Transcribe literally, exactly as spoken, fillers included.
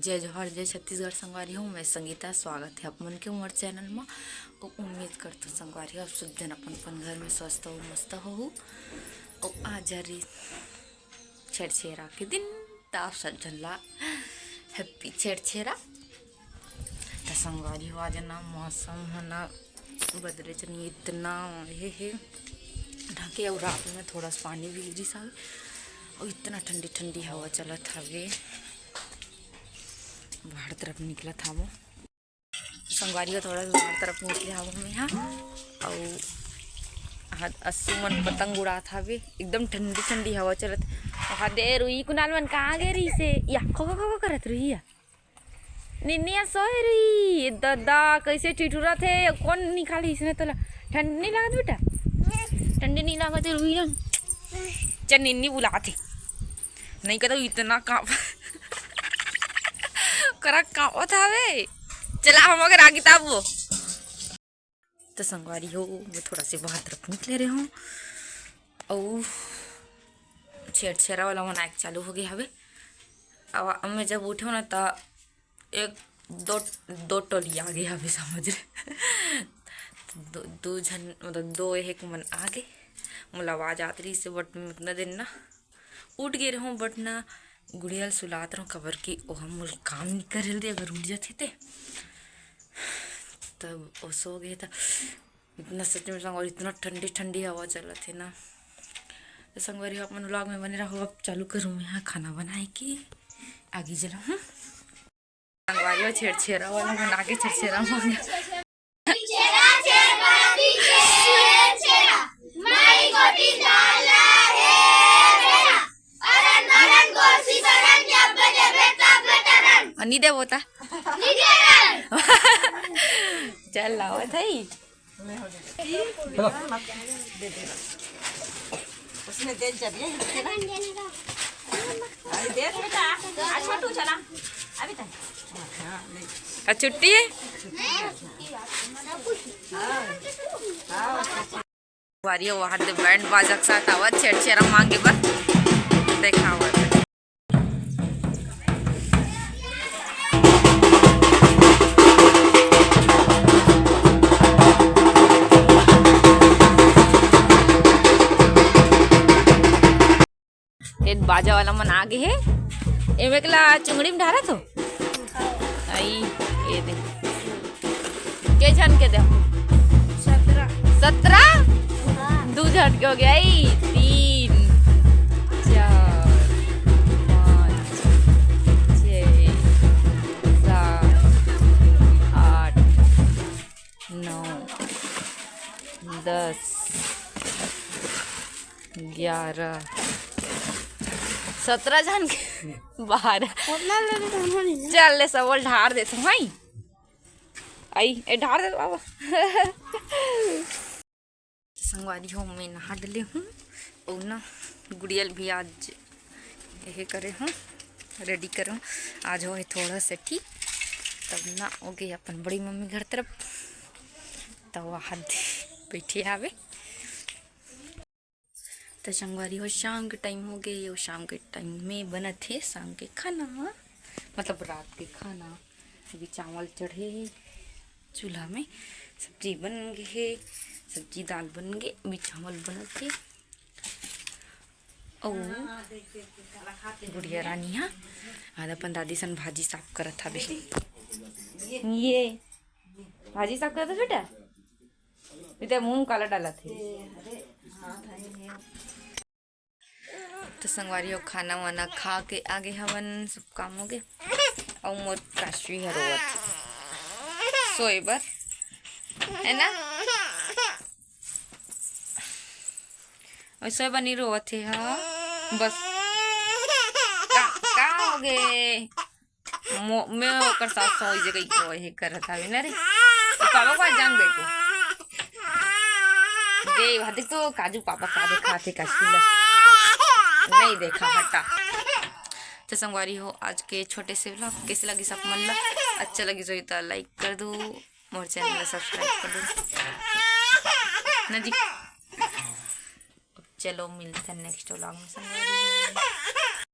जय जोहार, जय छत्तीसगढ़ संगवारी हो। मैं संगीता, स्वागत है आप मन के मोर चैनल म। अउ उम्मीद करथों संगवारी हो, आप सब झन अपन अपन घर में स्वस्थ हो, मस्त हो। अउ आज हरे छेरछेरा के दिन, त आप सब झन ला हैप्पी छेरछेरा। त संगवारी हो, आज ना मौसम ह ना बदले चनी इतना हे, हे ढाके, अउ रात में थोड़ा सा पानी भी गिरिस हवे, अउ इतना ठंडी ठंडी हवा चलत हवे। बाहर तरफ निकलत हवो संगवारी हो, थोड़ा सा बाहर तरफ निकले हवो मैं हा, अउ हा असु मन पतंग उड़ात हवे, एकदम ठंडी ठंडी हवा चलत। हा दे रुई कुनाल मन कहाँ गे रहिसे? या खो खो खो खो करत रुई या। निन्निया सोए रही, ए ददा, कैसे ठिठुरत हे, कौन निकाली इसने तोला? ठंड नहीं लागत बेटा? ठंडी नहीं लागत हे, रुई ना। चल, निन्नी बुलात हे। नहीं कहता, इतना कांप, करा कांपत हवे। चला, हम अगर आगे तब वो। तो संगवारी हो, मैं थोड़ा से बाहर तरफ निकले रहे हूँ, अउ छेरछेरा वाला मनाए के चालू हो गए हवे। अब मैं जब उठे ना, त एक दो, दो टोली आ गए हवे, समझ ले। दो, दो झन, मतलब, दो एक मन आ गए। मोला आवाज आत रही से, but मैं उतना दिन ना उठ गए रहूँ, but ना गुड़िया ल सुलात रहूँ, काबर कि ओह मोर काम नहीं करे दे, अगर उठ जाते ते। तब वो सो गए था। इतना सच में संगवारी, इतना ठंडी ठंडी हवा चलत हे ना। तो संगवारी हो, अपन vlog में बने रहो। अब चालू करूँ मैं यहाँ खाना बनाए के, आगे चला हूँ। संगवारी हो, छेरछेरा वाला मन आगे छेरछेरा मांगा। अनि दे बोता। चल लाओ थई। उसने दे जब ये अरे देख बेटा, आ छोटू चला। अभी तक। का छुट्टी है? वारी वहाँ दे बैंड बाजा के साथ आवा छेरछेरा मांगे बर। देखा हुआ। ए बाजा वाला मन आ गे हे। एमे एकला चुंगड़ी में ढारत हो? आई, ये दे। के झन के दे? सत्रह। सत्रह? हाँ। दू झन के हो गया। आई, तीन, चार, पाँच, छः, सात, आठ, नौ, दस, ग्यारह, सत्रह झन के, बारह। उतना ले ले तो हम नहीं ना। चल ले, सबो ल ढार देथों, हाई। आई, ए ढार दे बाबा। संगवारी हो, मैं नहा डले हूँ अउ ना गुड़िया ल भी आज यही करे हूँ, ready करे हूँ। आज हो हे थोड़ा से ठीक, तब ना हो गई अपन बड़ी मम्मी घर तरफ, तब वहाँ दे बैठे आवे। तो संगवारी हो, शाम के time हो गए, ये शाम के time में बनत हे शाम के खाना, मतलब रात के खाना। अभी चावल चढ़े हे चूल्हा में, सब्जी बन गए हे, सब्जी दाल बन गए, अभी चावल बनत हे। अउ गुड़िया रानी हा आज अपन दादी सन भाजी साफ करत हवे। ये भाजी साफ करत हस बेटा? इते मुंह काला डालत हे। तो संगवारी हो, खाना वाना खा के आगे हवन, सब काम हो गए। अउ मोर काशवी ह रोवत हे सोए बर, है ना? अउ सोए बर नहीं रोवत हे, हाँ, बस। का, का हो गए? मो-, मैं ओकर साथ सोई जे गई को हे करत हवे ना रे। तो पापा पास जान बेटो। दे, वहाँ देख तो काजू पापा का दे खाते का सीला। नहीं देखा, हटा। तो संगवारी हो, आज के छोटे से vlog कैसे लगी सब मन ला? अच्छा लगी सो तो like कर दो, मोर channel ला subscribe कर दो ना जी। चलो मिलते हैं next vlog में संगवारी हो।